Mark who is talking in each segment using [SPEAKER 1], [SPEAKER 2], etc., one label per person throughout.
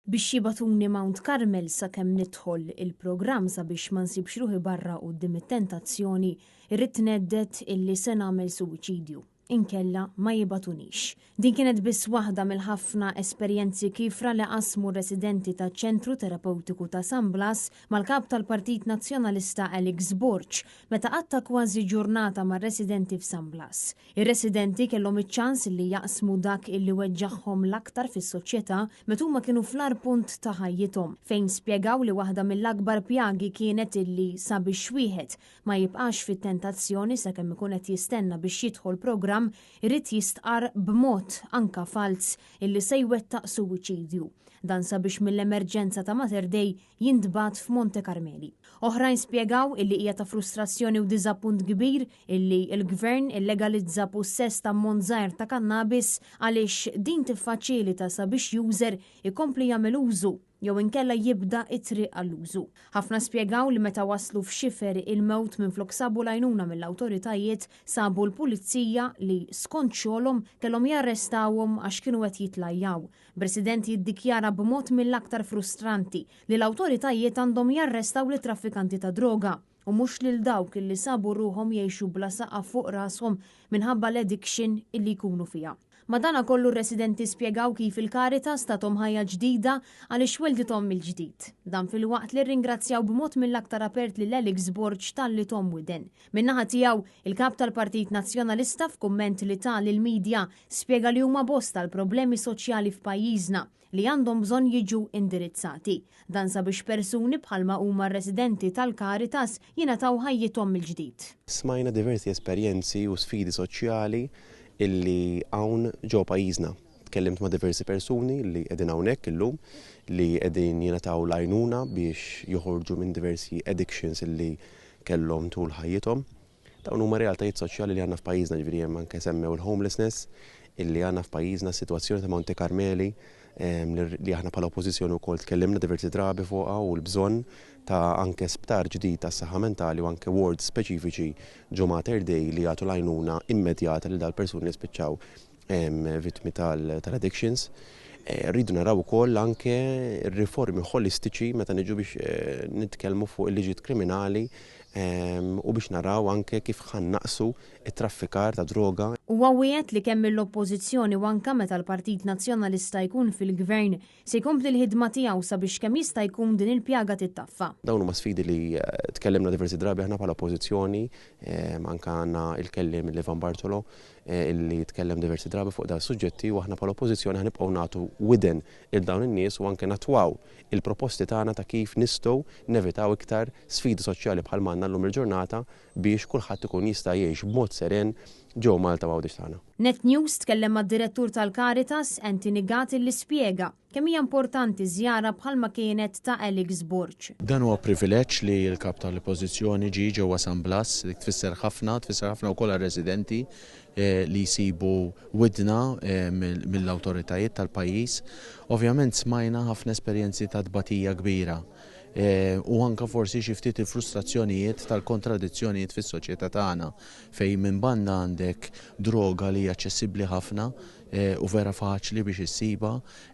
[SPEAKER 1] Biex jibagħtuni Mount Carmel sakemm nidħol il-programm sabiex ma nsibx ruħi barra quddiem it-tentazzjoni, irrid ngħedded illi se nagħmel suwiċidju. Inkella ma jibagħtunix. Din kienet biss waħda mill-ħafna esperjenzi kiefra li qasmu r-residenti taċ-Ċentru Terapewtiku ta' San Blas mal-Kap tal-Partit Nazzjonalista Alex Borg meta qatta' kważi ġurnata mar-residenti f'San Blas. Ir-residenti kellhom iċ-ċans li jaqsmu dak illi weġġagħhom l-aktar fis-soċjetà meta huma kienu fl-agħar punt ta' ħajjithom, fejn spjegaw li waħda mill-akbar pjagi kienet illi sabiex wieħed ma jibqax fit-tentazzjoni sakemm ikun qed jistenna biex jidħol programm irid jistqarr b'mod anka falz illi se jwettaq suwiċidju. Dan sabiex mill-emerġenza ta' Mater Dei jintbagħat f'Monte Carmeli. Oħrajn spjegaw illi hija ta' frustrazzjoni u diżappunt kbir illi l-Gvern illegalizza pussess ta' ammont żgħir ta' kannabis għaliex din tiffaċilita sabiex user ikompli jagħmel użu jew inkella jibda t-triq għall-użu. Ħafna spjegaw li meta waslu f'xifer il-mewt minflok sabu l-għajnuna mill-awtoritajiet sabu l-pulizija li skont xogħolhom kellhom jarrestawhom għax kienu qed jitlajjaw B'resident jiddikjara b'mod mill-aktar frustranti li l-awtoritajiet għandhom jarrestaw lit-traffikanti tad-droga u mhux lil dawk illi sabu ruħhom jgħixu bla saqaf fuq rashom minħabba l-addiction illi jkunu fiha. Madanakollu r-residenti spjegaw kif il-Caritas tathom ħajja ġdida għaliex weldithom mill-ġdid. Dan filwaqt li rringrazzjaw b'mod mill-aktar apert lil Alex Borg talli thom widen. Min-naħa tiegħu, il-Kap tal-Partit Nazzjonalista f'kumment li ta lill-media Spjega li huma bosta l-problemi soċjali f'pajjiżna li għandhom bżonn jiġu indirizzati. Dan sabiex persuni bħalma huma r-residenti tal-Caritas jingħataw ħajjithom mill-ġdid.
[SPEAKER 2] Smajna diversi esperjenzi u sfidi soċjali illi hawn ġewwa pajjiżna. Tkellimt ma' diversi persuni li qegħdin hawnhekk illum li qegħdin jingħataw l-għajnuna biex joħorġu minn diversi addictions illi kellhom tul ħajjithom. Dawn huma realtajiet soċjali li għandna f'pajjiżna, ġifieri hemm anke semmew il-homelessness illi għandna f'pajjiżna, s-sitwazzjoni ta' Monte Carmeli li aħna bħala Oppożizzjoni wkoll tkellimna diversi drabi fuqha u l-bżonn ta' anke sptar ġdid għas-saħħa mentali u anke wards speċifiċi ġo Mater Dei li jagħtu l-għajnuna immedjata lil dal-persuni li spiċċaw vittmi tal-addictions. Rridu naraw ukoll anke riformi ħolistiċi meta niġu biex nitkellmu fuq il-liġijiet kriminali u biex naraw anke kif ħa nnaqqsu t-traffikar ta' droga.
[SPEAKER 1] Huwa wiegħed li kemm mill-Oppożizzjoni u anke meta l-Partit Nazzjonalista jkun fil-Gvern se jkompli l-ħidma tiegħu sabiex kemm jista' jkun din il-pjaga tittaffa.
[SPEAKER 2] Dawn huma sfidi li tkellimna diversi drabi aħna bħala Oppożizzjoni, anke għandna l-kelliem Ivan Bartolo illi tkellem diversi drabi fuq dawn is-suġġetti u aħna bħala Oppożizzjoni ħa nibqgħu nagħtu widen lil dawn in-nies u anke nattwaw il-proposti tagħna ta' kif nistgħu nevitaw iktar sfidi soċjali bħalma għandna llum il-ġurnata biex kulħadd ikun jista' jgħix b'mod seren ġewwa Malta u Għawdex tagħna.
[SPEAKER 1] Net News tkellem mad-Direttur tal-Caritas, Anthony Gatt illi spjega kemm hija importanti żjara bħalma kienet ta' Alex Borg.
[SPEAKER 3] Dan huwa privileġġ li l-Kap tal-Oppożizzjoni ġie ġewwa San Blas, dik tfisser ħafna, tfisser ħafna wkoll għar-residenti li jsibu widna mill-awtoritajiet tal-pajjiż. Ovvjament smajna ħafna esperjenzi ta' tbatija kbira u anke forsi xi ftit il-frustrazzjonijiet tal-kontradizzjonijiet fis-soċjetà tagħna fejn minn banda għandek droga li hija aċċessibbli ħafna u vera faċli biex issibha,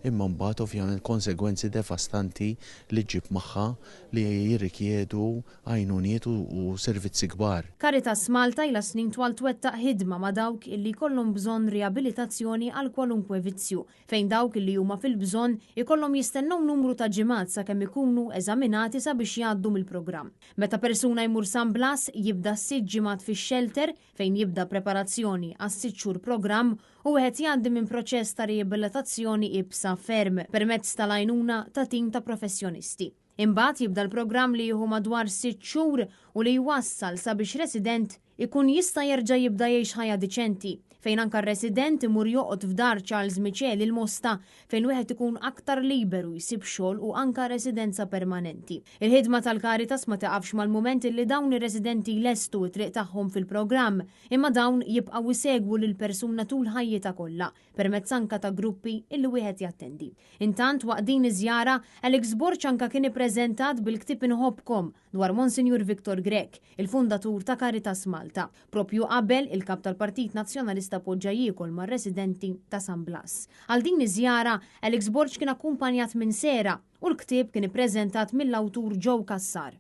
[SPEAKER 3] imma mbagħad ovvjament konsegwenzi devastanti li ġġib magħha li jirrikjedu għajnuniet u servizzi kbar.
[SPEAKER 1] Caritas Malta ilha snin twal twettaq ħidma ma' dawk illi jkollhom bżonn riabilitazzjoni għal kwalunkwe vizzju, fejn dawk illi huma fil-bżonn ikollhom jistennew numru ta' ġimgħat sakemm ikunu eżaminati sabiex jgħaddu mill-programm. Meta persuna jmur San Blas, jibda s-sitt ġimgħat fix-xelter, fejn jibda preparazzjoni għas-sitt xhur programm u wieħed jgħaddi minn proċess ta' riabilitazzjoni iebsa ferm permezz tal-għajnuna ta' tim ta' professjonisti. Imbagħad jibda l-programm li jieħu madwar sitt xhur u li jwassal sabiex resident ikun jista' jerġa' jibda jgħix ħajja diċenti, fejn anke r-resident imur joqgħod f'dar Charles Miceli l-Mosta fejn wieħed ikun aktar liberu jsib xogħol u anke residenza permanenti. Il-ħidma tal-Caritas ma tiqafx mal-mument illi dawn ir-residenti jlestu t-triq tagħhom fil-programm, imma dawn jibqgħu jsegwu lill-persuna tul ħajjitha kollha, permezz anke ta' gruppi illi wieħed jattendi. Intant, waqt din iż-żjara, Alex Borg anke kien ippreżentat bil-ktieb Inħobbkom dwar Monsinjur Victor Grech, il-fundatur ta' Caritas Malta. Proprju qabel, il-Kap tal-Partit Nazzjonalista. Nazzjonalista poġġa jiekol mar-residenti ta' San Blas. Għal din iż-żjara, Alex Borg kien akkumpanjat minn Sera u l-ktieb kien ippreżentat mill-awtur Joe Cassar.